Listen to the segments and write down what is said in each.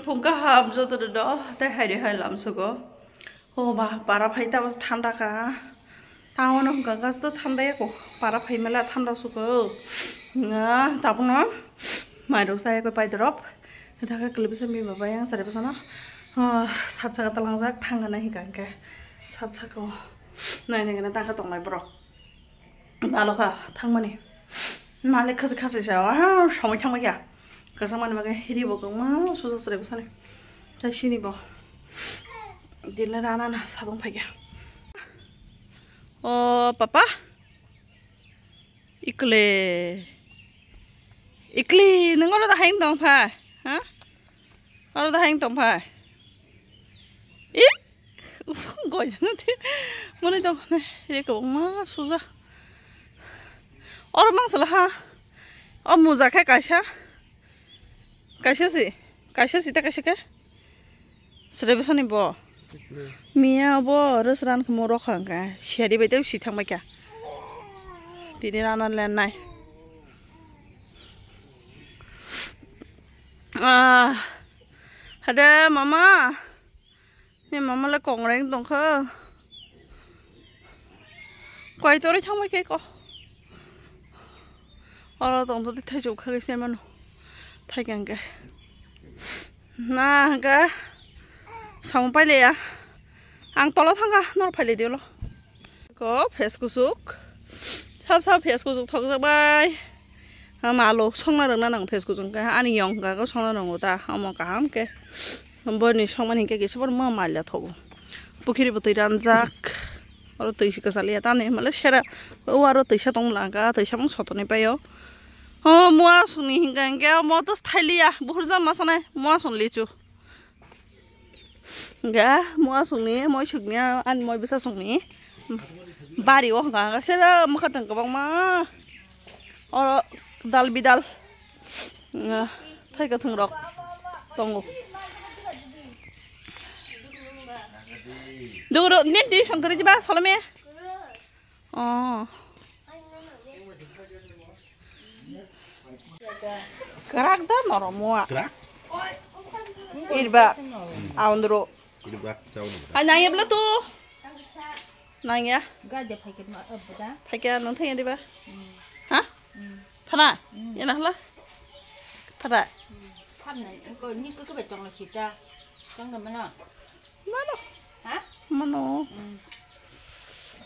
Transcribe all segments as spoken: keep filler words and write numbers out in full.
Phung kaham joto no, tei hai de hai lam sugo. O ba, para phai ta bas thanda ka. Tamo no hwnkha gas to thanda ya ko. Para phai mela thanda sugo. Na, tabuk no. Mai rok sa ya ko pai drop. Thaka kle bisa mi baba yang sare bisa no. Ah, sat saka talang jak thang na hika ke. Sat saka. Nai nai na taka tong lai borok. Balo kha thangmani. Malik khasi khasi sa, ah, somoi thangma kya. Kasa mani bagai hiri bo kong ma susa sre bisa ni. Tai sini bo. Dile rana na sadong phai kya. O papa. Ikle. Ikli, nang oro da haing tong phai. Ha? Oro da haing tong phai. I? Gojana te. Mani tong ne. Re ko ma suja. Oro mang sala ha. O muja khe kaisa. Kaisa si. Kaisa si ta kaisa khe. Sere bwsani bo. Miya bo rwsran khe mo rokha hwnkha. Siyari bai tei si thang bai kha. Tini rana len nai. Ah. Hade mama. Ni mama le kongreng tongkha. Koi toroi thang bai khe ko. Oro tong tong thai chuk kha khe se mano. Thai kang khe. Na hwnkhe samung pailiya. Ang tolo thangkha, nor phailai diolo. Ko phes kuchuk. Sab sab phes kuchuk thokjak bai. Ama alo songna rwna nang phes kuchuk khe ani yong kha ko songna nango ta. Omo kaham khe. Boni songmani hwnkhe kisa borma maila thogo. Pukhiri bo twi ranjak. Oro twi si kwchaliya tani male sera. O aro twisa tong langa, twisa mung sotoni paio. O mua songni hwnkhe hwnkhe omo to thailiya. Buhur jama sanai mua song lichu. Ga mua songni, moi songni, ani moi bwsa songni. Bari o hwnkha hwnkha sera mwkha tong kwbangma. Oro dal bidal. Nga, thai kwthwng rok tongo. Dugro, nin di songkri jiba, solome. Oh. Krak da noro mua. Krak? Irba, aundro. Ini buat jauh nih. Hai, nangya bela tu. Nangya. Ga de phaikit ma, eh, beda. Phaikya nang thangya diba? Hmm. Ha? Hmm. Thana? Hmm. Yana hala? Thana? Hmm. Phamna, ko ni ko ke betong la sita. Kang ga mana? Mano. Ha? Mano. Hmm.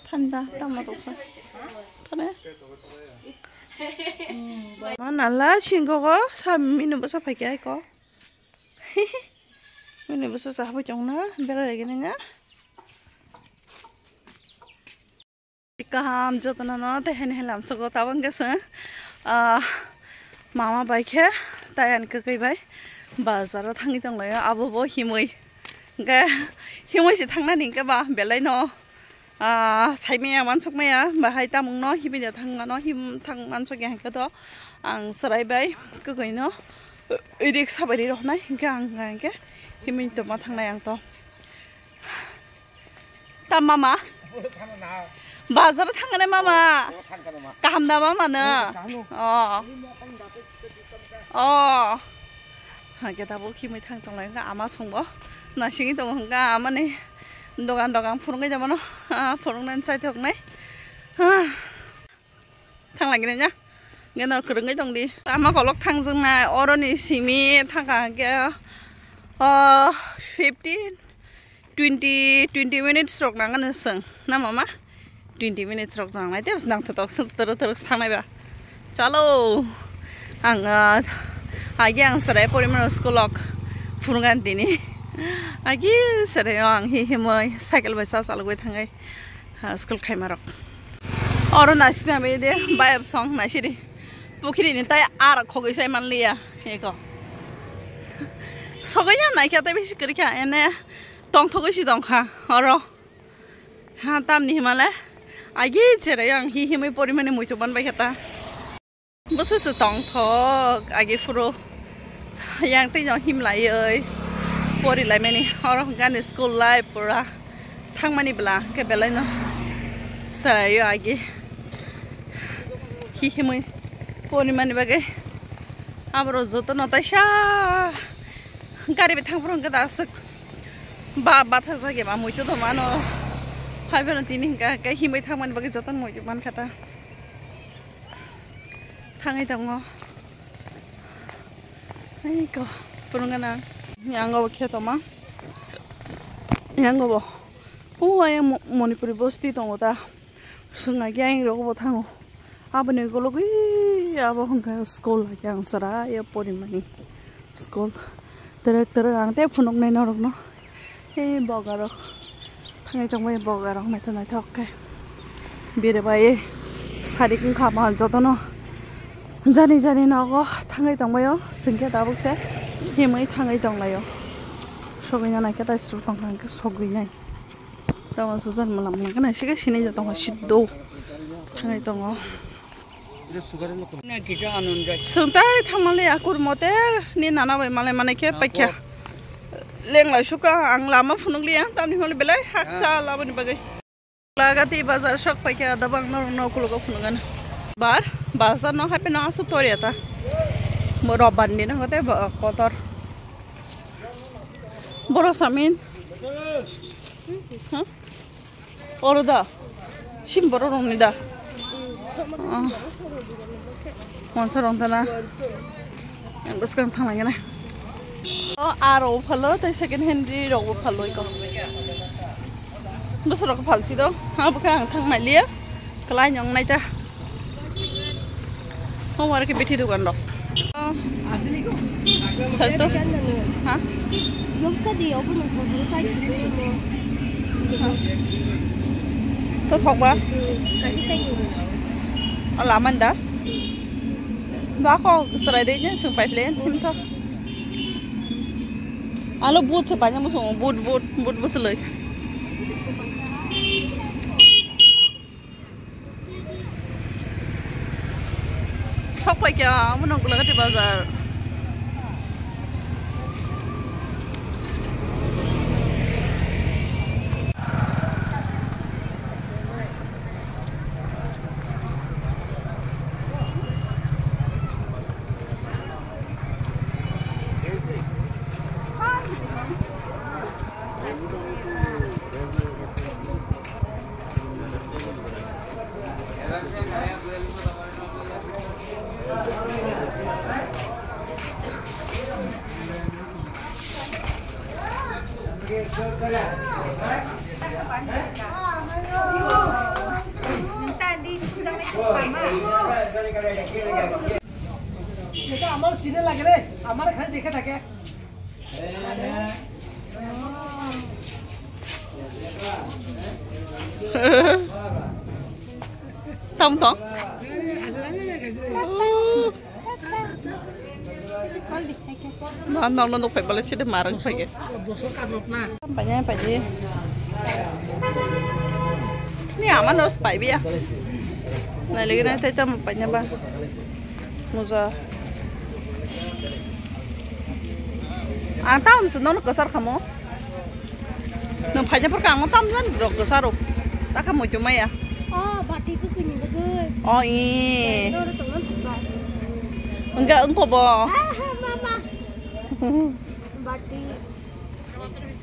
Thanda, tamo toksa. Ha? Thana? Hmm. Mana la singko ko sa minu basa phaikya ko. Mini bwsa cha habai tong na, berai lagi nanya. Kaham jotono no, tei hani helam sogo tabang khe se, ah, mama bai khe, tai ani kwkwi bai, bazar o thangwi tong laio, abo bo himwi. Hwnkhe himwi se thang nani hwnkhe ba, belai no. Ah, saimaya, wansukmaya, bahai tamungno himwi thangmano, him thang mansukya hwnkhe to ang chwrai bai kwkwi no, eh, riksa bai ri roknai, hwnkhe ang hwnkhe himwi tongma thangnai ang to. Ta mama? Bazar thangnai mama? Kaham da mama no? Oh. Oh. Hwnkhe tabuk himwi thang tonglai hwnkhe ama songbo. Nasingwi tongo hwnkhe amani dogan dogan phurungwi tongmano. Ah, phurungnani chaithoknai. Ah. Thang lagina nya. Hwnkhe no kwrwngwi tongdi. Ama kolok thangjaknai oroni simi thangkha hwnkhe. Oh, fifteen. Twenty, twenty minutes rok nangani chwng, na mama? Twenty minutes rok nangnai, tei nangthotok swk twrwk twrwk sangnai ba. Chalo, ang, ah, agi ang chwrai porimano school rok phurungani tini. Agi chwrai o ang hi himwi cycle bai cha chalogwi thangai, ah, school khaima rok. Oro naisina bai de, bayap song naisidi. Pukhiri ni tai ar khogwi sai manliya, eko. Sogwi ya naikha tei bisi kwrwikha, ene. Tongthogwi si tongkha oro. Ha, tamni himale. Agi cherai ang hi himwi porimani muitu ban bai kha ta. Bwswk se tongthok agi phuru. Yang tei jong himlaiwi porilaimani. Oro hwnkhe ani school life pura thangmani bwla hwnkhe belaino cheraio agi. Hi himwi porimani bagwi. Aborok jotono taisa. Gari bai thang phuru hwnkhe da aswk ba, bathajak eba muitu tongmano. Phai phano tini hwnkha khe himwi thangmani bagwi jotono muitu mankha ta. Thangwi tongo. Ai ko, phunukgana. Yango bo khe tongma. Yango bo. O ayang Mo-, Manipuri bosti tongo ta. Swngna khe ayang rogo bo thango. Aboni ukulugwi abo hwnkhe school hai khe ang chwrai o porimani school. Twrwk twrwk ang tei phunuknai norokno. Ei bogarok thangwi tongbai, bogarok naithok naithok khe. Bere bai sari wngkha ma jotono jani jani nogo thangwi tongbaio, chwngkhe tabukse himwi thangwi tonglaio. Sogwino naikhe tai srwk tongkha hwnkhe sogwinai. Tamo sujan mala mala kana sika sinai ja tongo siddo. Thangai tongo. Sungtai thangmale akur mote ni nana bai male mane khe paikha. Lenglai suka ang lama phunukliya tamni hwnle belai haksa laboni bagwi. Lagati bazar sok paikha dabang norok no kulogo phunukgana. Bar bazar no hape no asu toriya ta. Mo robban din hote kotor. Boro samin. Huh? Oro da. Sim boro rong ni da. Ah. Monsa rong tana. Yang bwskang thang lai gana. O aro phalo tai second hand ri rok bo phalo iko. Bwswk rok phalsi do. Ha bwkha ang thang nai liya. Kalai nyong nai ta. Home work bithi dukan rok. Oh. Sir to? Ha? To thok ba? Ala manda. Ba ko serai dei ne sung pipe line him to. Alo but se banya musung but but but buslei. Sok paikha omo nong Gulagati bazar. এটা আমার সিনে লাগে রে, আমার খালি দেখে থাকে। Tam tong. Na nong nong phai bale sidi marang phai. Paina paji. Ni ama nos pai biya. Nai lagi nai tai tam paina ba. Muza. Ang tam se nono kasar khamo. Nung phaina phor kang tam jan rok kasar rok. Ta khamo tu maya. Oh, bati tu kini bagai. Oh, i. Dor tu ngan ba. Enggak, engko bo. Ah, mama. Bati.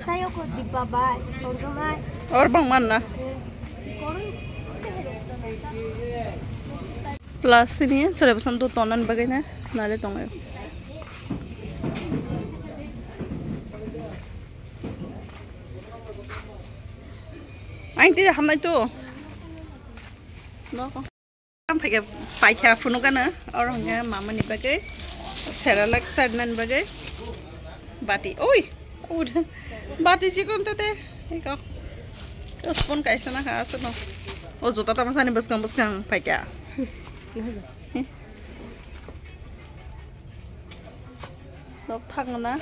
Tayo ko dibba bai, tongtong ai. Or bang man na. Plastic ni sere bwsano do tonan bagwi na nale tongo. Aing tei hamnai to. Noko. Paikha, paikha phunukgana, oro hwnkhe mamani bagwi, Cerelac sernani bagwi, bati, oi, oi, bati chikon tete, iko, spoon kaisa nakha aswkno, o juta tamo sani bwskang bwskang paikha. Nok thangna.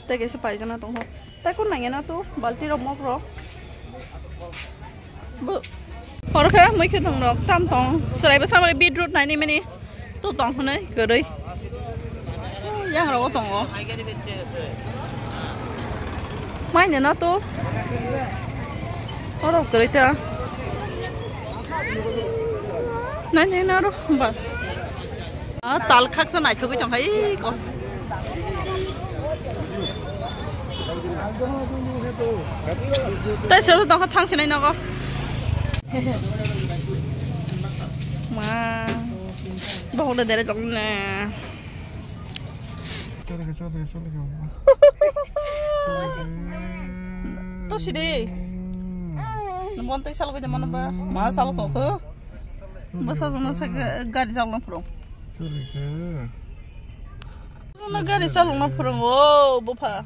Tei kaisa paijana tongkha. Tei kun nangya na to balti rok mok rok. Bu. Horo khe mui khe tong rok tam tong. Serai bwsa bai beetroot nai ni mani. To tong hwnwi kwrwi. Yang rogo tongo. Mai nena to. Oro kwrwi ta. Nai nai na ro ba. Ah, tal khaksa naithogwi tongkha iko. Tei sero tongkha thang sinai nogo. Ma. Bohok de dere jong ne. To sidi. Bon tei sal ko de mano ba. Ma sal ko ko. Basa jono sa gari sal no pro. Jono gari sal no pro. O bupha.